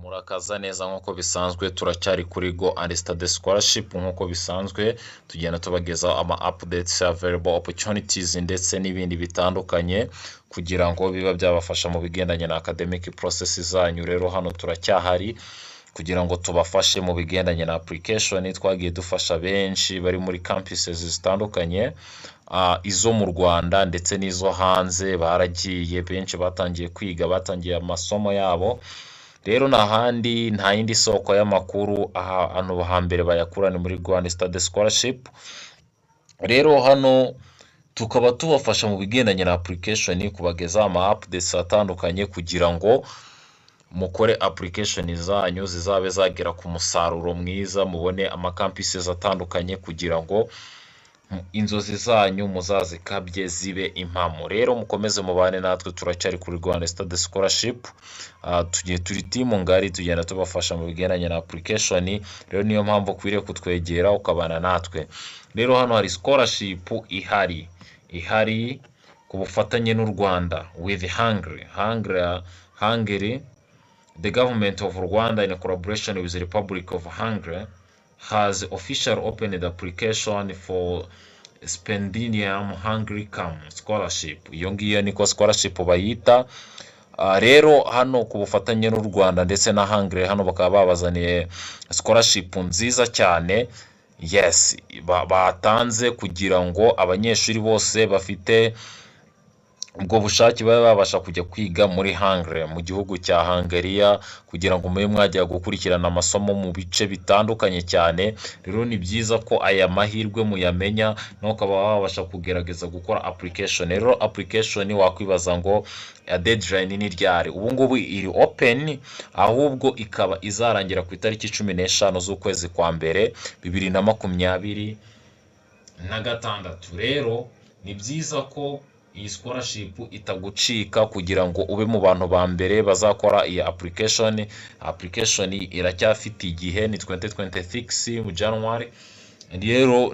Murakaza neza. Nk'uko bisanzwe, turacyari kuri Go and Study Scholarship. Nk'uko bisanzwe, tugenda tubagezaho ama updates, available opportunities ndetse n'ibindi bitandukanye kugira ngo biba byabafasha mu bigendanye na academic process zanyu. Rero hano turacyahari kugira ngo tubafashe mu bigendanye na application. Twagiye dufasha benshi bari muri campuses zitandukanye, izo mu Rwanda ndetse n'izo hanze. Baragiye benshi, batangiye kwiga, batangiye amasomo yabo. Rero nta handi, nta yindi soko y'amakuru ahantu hambere bayakura ni muri Go and Study Scholarship. Rero hano tukaba tubafasha mu bigendanye na application, kubagezaho ama updates atandukanye kugira ngo mukore application zanyu zizabe zagera ku musaruro mwiza, mubone ama campuses atandukanye kugira ngo inzozi zanyu muzazikabye zibe impamo. Rero mukomeze mubane natwe, turacyari kuri Go and Study Scholarship. Tugiye turi team ngari, tugenda tubafasha mu bigendanye na application. Rero niyo mpamvu ukwiriye kutwegera ukabana natwe. Rero hano hari scholarship ihari ku bufatanye n'u Rwanda with Hungary. The government of Rwanda, in collaboration with the Republic of Hungary, has officially opened the application for Stipendium Hungaricum Scholarship. Iyo ngiyo niko scholarship bayita. Rero hano ku bufatanye n'u Rwanda ndetse na Hungary, hano bakaba babazaniye scholarship nziza cyane, yes, batanze kugira ngo abanyeshuri bose bafite ubwo bushake babe babasha kujya kwiga muri Hungary, mu gihugu cya Hungary, kugira ngo mube mwajya gukurikirana amasomo mu bice bitandukanye cyane. Rero ni byiza ko aya mahirwe muyamenya, nawe ukaba wabasha kugerageza gukora application. Rero application, wakwibaza ngo deadline ni ryari? Ubu ngubu iri open, ahubwo ikaba izarangira ku itariki 15 z'ukwezi kwa mbere 2026. Rero ni byiza ko iyi scholarship itagucika kugira ngo ube mu bantu ba mbere bazakora iyi application. Application iracyafite igihe, ni 2026 mu January. Rero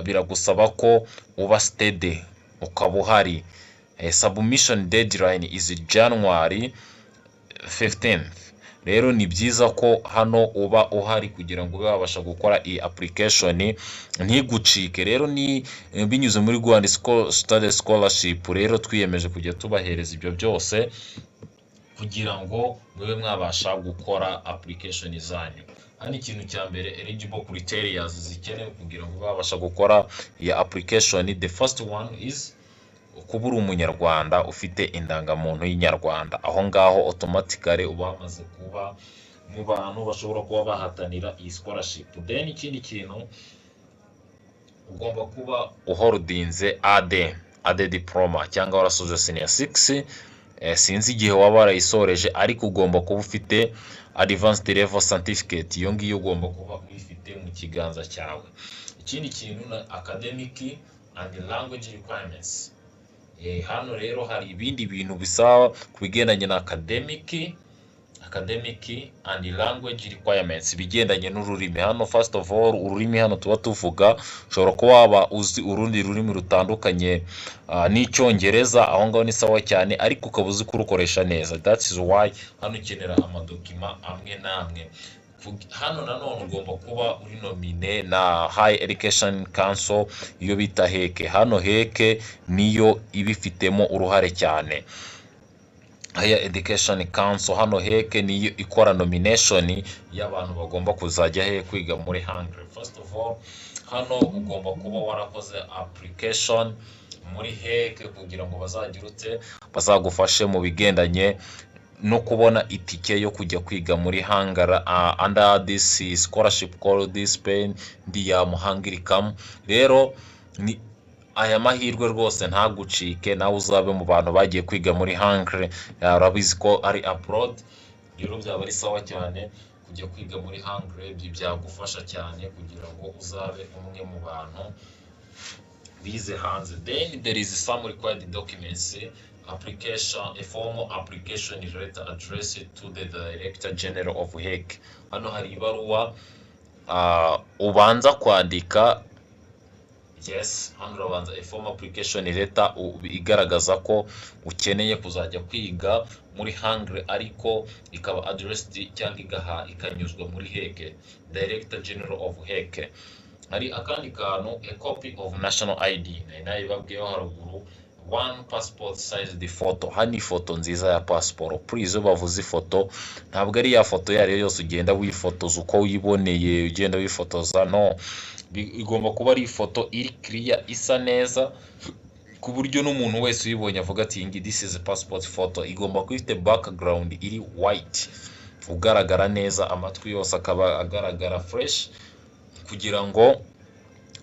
biragusaba ko uba steady, ukaba uhari. Submission deadline is January 15th. Rero ni byiza ko hano uba uhari kugira ngo ube wabasha gukora iyi application, ntigucike. Rero ni binyuze muri Go and Study Scholarship. Rero twiyemeje kujya tubahereza ibyo byose kugira ngo mube mwabasha gukora application zanyu. Hano ikintu cya mbere, eligible criteria zikenewe kugira ngo ube wabasha gukora iyi application, the first one is kuba uri Umunyarwanda ufite indangamuntu y'Inyarwanda. Aho ngaho automatically uba wamaze kuba mu bantu bashobora kuba bahatanira iyi scholarship. Then ikindi kintu, ugomba kuba uholdinze AD diploma cyangwa warasoje senior 6. Sinzi igihe waba warayisoreje, ariko ugomba kuba ufite advanced level certificate. Iyo ngiyo ugomba kuba uyifite mu kiganza cyawe. Ikindi kintu na academic and language requirements. Hano rero hari ibindi bintu bisaba ku bigendanye na academic and language requirements, ibigendanye n'ururimi. Hano first of all, ururimi hano tuba tuvuga, ushobora kuba waba uzi urundi rurimi rutandukanye n'Icyongereza, aho ngaho ni sawa cyane, ariko ukaba uzi kurukoresha neza. That is why hano ukenera amadocuments amwe n'amwe. Hano nanone ugomba kuba uri nominé na High Education Council, iyo bita HEC. Hano HEC niyo ibifitemo uruhare cyane, Higher Education Council. Hano HEC niyo ikora nomination y'abantu bagomba kuzajya he? Kwiga muri Hungary. First of all, hano ugomba kuba warakoze application muri HEC kugira ngo bazagire ute? Bazagufashe mu bigendanye no kubona itike yo kujya kwiga muri Hungary under this scholarship called Stipendium Hungaricum. Rero ni aya mahirwe rwose ntagucike, nawe uzabe mu bantu bagiye kwiga muri Hungary. Urabizi ko ari abroad, rero byaba ari sawa cyane kujya kwiga muri Hungary. Ibyo byagufasha cyane kugira ngo uzabe umwe mu bantu bize hanze. Then there is some required documents. Application, a formal application letter addressed to the Director General of HEC. Hano hari ibaruwa ubanza kwandika. Yes, hano urabanza a form application letter igaragaza ko ukeneye kuzajya kwiga muri Hungary, ariko ikaba addressed cyangwa igaha ikanyuzwa muri HEC, Director General of HEC. Hari akandi kantu, a copy of national ID nari nayibabwiyeho haruguru, one passport sized photo. Hano ifoto nziza ya passport. Please, iyo bavuze ifoto, ntabwo ari ya foto iyo ari yo yose ugenda wifotoza uko wiboneye, ugenda wifotoza. No, igomba kuba ari ifoto iri clear, isa neza, ku buryo n'umuntu wese uyibonye avuga ati: "Iyi ngiyi, this is a passport photo." Igomba kuba ifite background iri white, ugaragara neza, amatwi yose akaba agaragara fresh, kugira ngo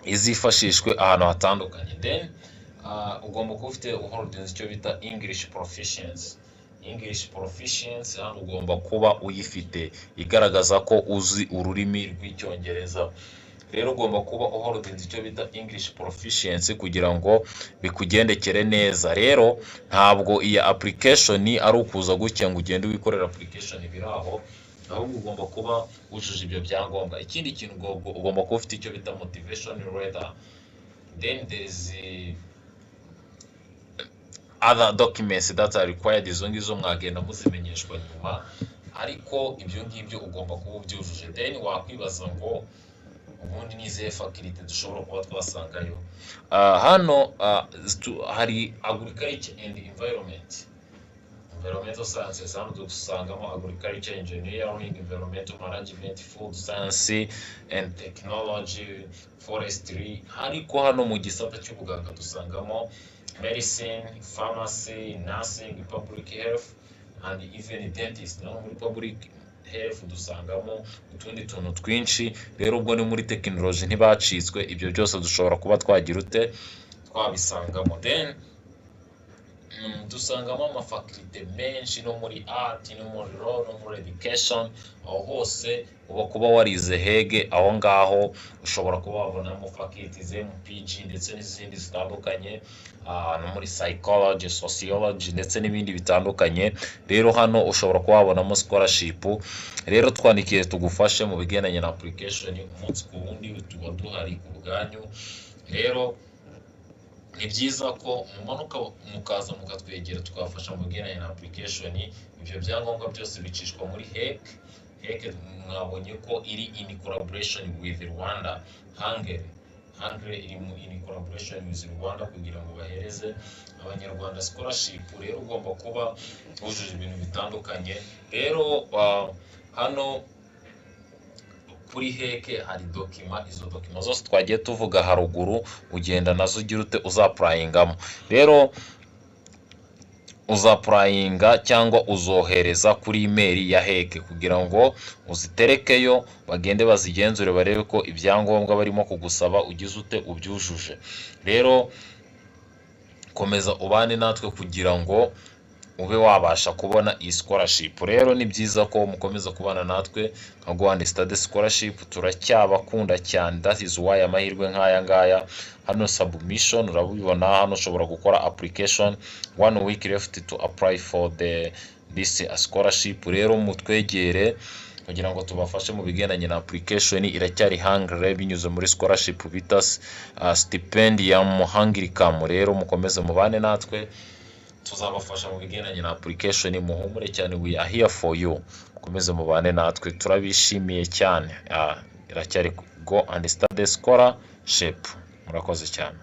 izifashishwe ahantu hatandukanye. Then ugomba kuba ufite holding icyo bita English proficiency. English proficiency hano ugomba kuba uyifite, igaragaza ko uzi ururimi rw'Icyongereza. Rero ugomba kuba uholding icyo bita English proficiency kugira ngo bikugendekere neza. Rero ntabwo iyi application ari ukuza gutya ngo ugende wikorera application biri aho, ahubwo ugomba kuba wujuje ibyo byangombwa. Ikindi kintu, ugomba kuba ufite icyo bita motivation letter. Then there is other documents that are required. Izo ngizo mwagenda muzimenyeshwa nyuma, ariko ibyo ngibyo ugomba kuba ubyujuje. Then wakwibaza ngo ubundi ni izihe faculty dushobora kuba twasangayo? Hano hari agriculture and environmental sciences. Hano dusangamo agriculture engineering, environmental management, food science and technology, forestry. Ariko hano mu gisata cy'ubuganga dusangamo medicine, pharmacy, nursing, public health and even dentist. Naho muri public health dusangamo utundi tuntu twinshi. Rero ubwo ni muri tekinoloji ntibacitswe. Ibyo byose dushobora kuba twagira ute, twabisangamo. Then dusangamo amafakulite menshi no muri art, no muri law, no muri education. Aho hose uba kuba warize HEG, aho ngaho ushobora kuba wabonamo faculties, MPG ndetse n'izindi zitandukanye, no muri psychology, sociology ndetse n'ibindi bitandukanye. Rero hano ushobora kuba wabonamo scholarship. Rero twandikiye tugufashe mu bigendanye na application. Umunsi ku wundi tuba duhari ku bwanyu. Rero ni byiza ko mumanuka mukaza mukatwegera, tukabafasha mu bigendanye na application. Ibyo byangombwa byose bicishwa muri HEC. HEC mwabonye ko iri in collaboration with Rwanda, Hungary. Hungary iri mu in collaboration with Rwanda kugira ngo bahereze Abanyarwanda scholarship. Rero ugomba kuba wujuje ibintu bitandukanye. Rero hano kuri HEC hari document. Izo document zose twagiye tuvuga haruguru ugenda nazo ugira ute, uza-applyingamo. Rero uza-applyinga cyangwa uzohereza kuri email ya HEC kugira ngo uziterekeyo, bagende bazigenzure, barebe ko ibyangombwa barimo kugusaba ugize ute, ubyujuje. Rero komeza ubane natwe kugira ngo ube wabasha kubona iyi scholarship. Rero ni byiza ko mukomeza kubana natwe nka Go and Study Scholarship. Turacyabakunda cyane. That is why amahirwe nk'aya ngaya. Hano submission urabibona, hano ushobora gukora application, one week left to apply for this scholarship. Rero mutwegere kugira ngo tubafashe mu bigendanye na application. Iracyari Hungary binyuze muri scholarship bita Stipendium Hungaricum. Rero mukomeze mubane natwe, tuzabafasha mu bigendanye na application. Muhumure cyane, we are here for you. Mukomeze mubane natwe, turabishimiye cyane. Iracyari Go and Study Scholarship. Murakoze cyane.